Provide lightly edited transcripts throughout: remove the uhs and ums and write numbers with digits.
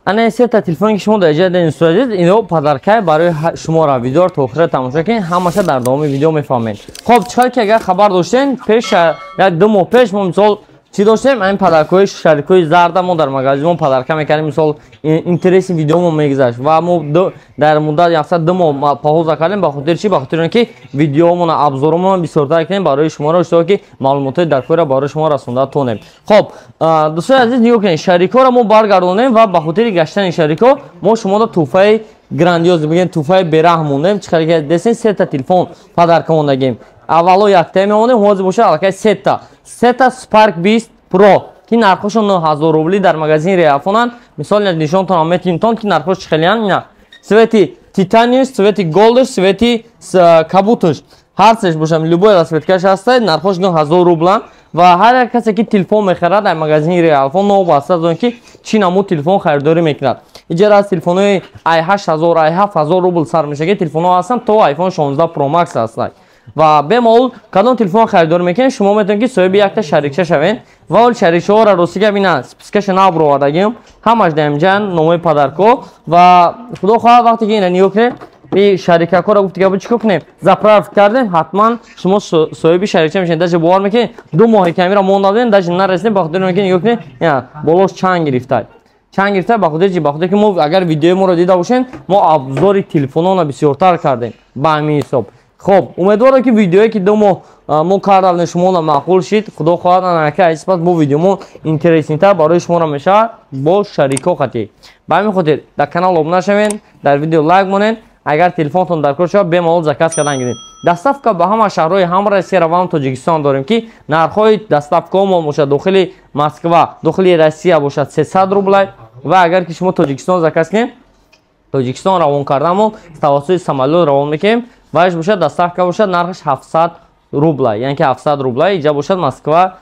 Ана сета телефоне ки шумо дар иҷа дидед, азиз, ино подарка барои шуморо. Видеоро то охира тамошо кунед, ҳамаша дар давоми видео мефаҳмед. Хоб, чӣ ки агар хабар доштем, пеш як 2 моҳ пеш мо, мисол, чӣ доштем? Ин подаркаҳои шарикҳои зарда мо дар магазинмо подарка мекардем. Мисол, интереси видеомо мегузашт ва мо дар муддат яксад 2 моҳ пауза кардем. Ба хотири чӣ? Ба хотири он ки видеомона, обзоромона бисёртар кунем барои шуморо, иштиро ки маълумотҳои даркорро барои шумо расонда тонем. Хоб, дӯстони азиз, нигоҳ кунед, шарикҳоро мо баргардонем ва ба хотири гаштани шарикҳо мо шуморо тӯҳфаи грандиоз мегӯем, тӯҳфаи бераҳм мондем. Чӣ қадр десен, сета телефон подарка мондагем. Аввало яктая мемонем, ҳозир бошад аллакай сета. Сета Spark 20 Pro, ки нархошон 9000 рубли дар магазини Реалфонанд. Мисол, нишонтонам метинтон, ки нархош чӣ хелиян. Ина цвети титаниус, цвети голдш, цвети кабутш, ҳар сеш бошам, любой расцветкаш ҳаста, нархош 9000 рублан. Ва ҳар як касе ки телефон мехарад дар магазини Реалфон, новобаста аз он ки чӣ намуд телефон харидорӣ мекунад, иҷара аз телефонҳои ай 8000, ай 7000 рубл сар мешавад, ки телефонҳо ҳастанд, то iPhone 16 Pro Max ҳастанд. Ва бемалол кадом телефон харидорӣ мекунед, шумо метавонед, ки соҳиби якта шарикча шавед. Ва ол шарикчаҳоро, рости гап, ина спискаша набуровардагим, ҳамаш дар инҷа номои подарко. Ва худо хоҳад, вақте ки ина нигоҳ кунед, и шарикакҳоро, гуфти гапо, чӣ кор кунем, заправка кардем, ҳатман шумо соҳиби шарикча мешавед. Даже бовар мекунед, 2 моҳи камера монда будем, даже нарасидем, ба хотири он ки нигоҳ кунед, ина болош чанг гирифта, чанг гирифта. Ба хотири чи? Ба хотири ки мо, агар видеои моро дида бошем, мо обзори телефонона бисёртар кардем ба ҳамин ҳисоб. Хоб, умедворам, ки видеое ки 2 моҳ мо кардем, шуморо маъқул шид. Худо хоҳад, анака исбат бо видеомо интереснитар барои шуморо мешавад бо шарикҳо қатӣ. Ба ҳамин хотир дар канал обуна шавед, дар видео лайк монед. Агар телефонтон дар кор шавад, бемалол заказ кардан гиред. Доставка ба ҳама шаҳрҳои ҳам Россия ва ҳам Тоҷикистон дорем, ки нархҳои доставкаҳо бошад, дохили Москва, дохили Россия бошад, 300 рублай. Ва агар ки шумо Тоҷикистон заказ кунед, Тоҷикистон равон кардамо тавассути самолёт равон мекунем. Вайш бошад, доставка бошад, нархаш 700 рубла, яъне ки 700 рубла иҷа бошад Москва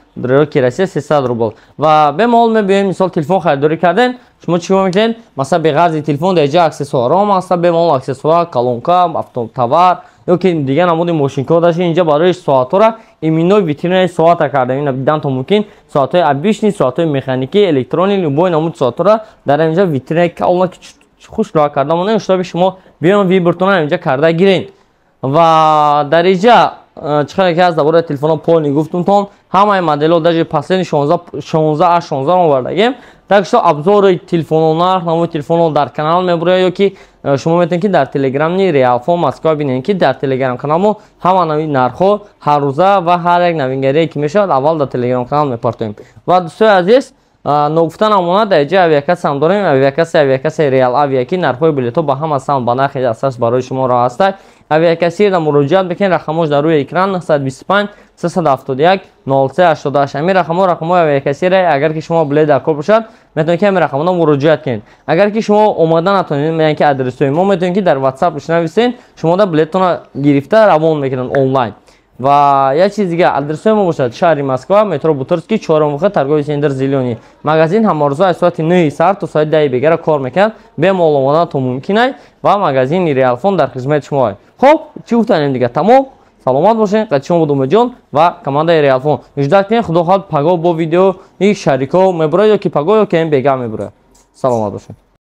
ки Россия 300 рубл. Ва бемалол мебиёем, мисол, телефон харидорӣ кардем, шумо чӣ кор мекунед? Масалан, беғарзи телефон дар иҷа аксессуарҳо ҳаста, бемалол аксессуар, колонка, автотовар ё ки дигар намуди мошинкаҳо дашт. Инҷа барои соатҳоро именно витринаи соата кардем. Ина дидан то мумкин, соатҳои обычный, соатҳои механикӣ, электронӣ, любой намуди соатҳоро дар инҷа витринаи калона хушроа карда монем, чтобы шумо биён, выбортона инҷа карда гирен. Ва дар инҷа чӣ хеле ки аз дар бораи телефонҳо полный гуфтумтон, ҳамаи моделҳо, даже последний 16 а 16 овардагем. Так что обзори телефонҳо, нарх намои телефонҳо дар канал мебурояд, ё ки шумо метавонед, ки дар телеграмни Реалфон Москва бинед, ки дар телеграм канал мо ҳама нави нархҳо ҳаррӯза ва ҳар як навингарие ки мешавад, аввал дар телеграм канал мепартоем. Ва, дӯстои азиз, ногуфта намонад, дар инҷа авиакассам дорем, авиакассаи Реал Авиа, ки нархҳои билетҳо ба ҳама самт ба нархи дастрас барои шумо роҳ ҳастад. Авиакассира муроҷиат бикунед, рақамош дар рӯи экран: 925 371 03 88. Ҳамин рақамҳо рақамҳои авиакассира. Агар ки шумо билет дар кор бошад, метавонед, ки ҳамин рақамҳо муроҷиат кунед. Агар ки шумо омода натонед, яъне ки адресҳои мо, метавонед, ки дар WhatsApp нависед, шумода билеттона гирифта равон мекунанд онлайн. Ва як чиз дига, адресҳои мо бошад: шаҳри Москва, метро Бутырский, чорум выход, торговый центр «Зелёный». Магазин ҳамарӯза аз соати 9 сар то соати 10 бегара кор мекунад. Бемалол омодан то мумкин ва магазини Реалфон дар хизмати шумо. Хоб, чӣ гуфтанем дига? Тамом, саломат бошед. Қати шумо буд Умедҷон ва командаи Реалфон. Ждать кунед, худо хоҳад, пагоҳ бо видеои шарикҳо мебурад, ё ки пагоҳ, ё ки ин бега мебурад. Саломат бошед.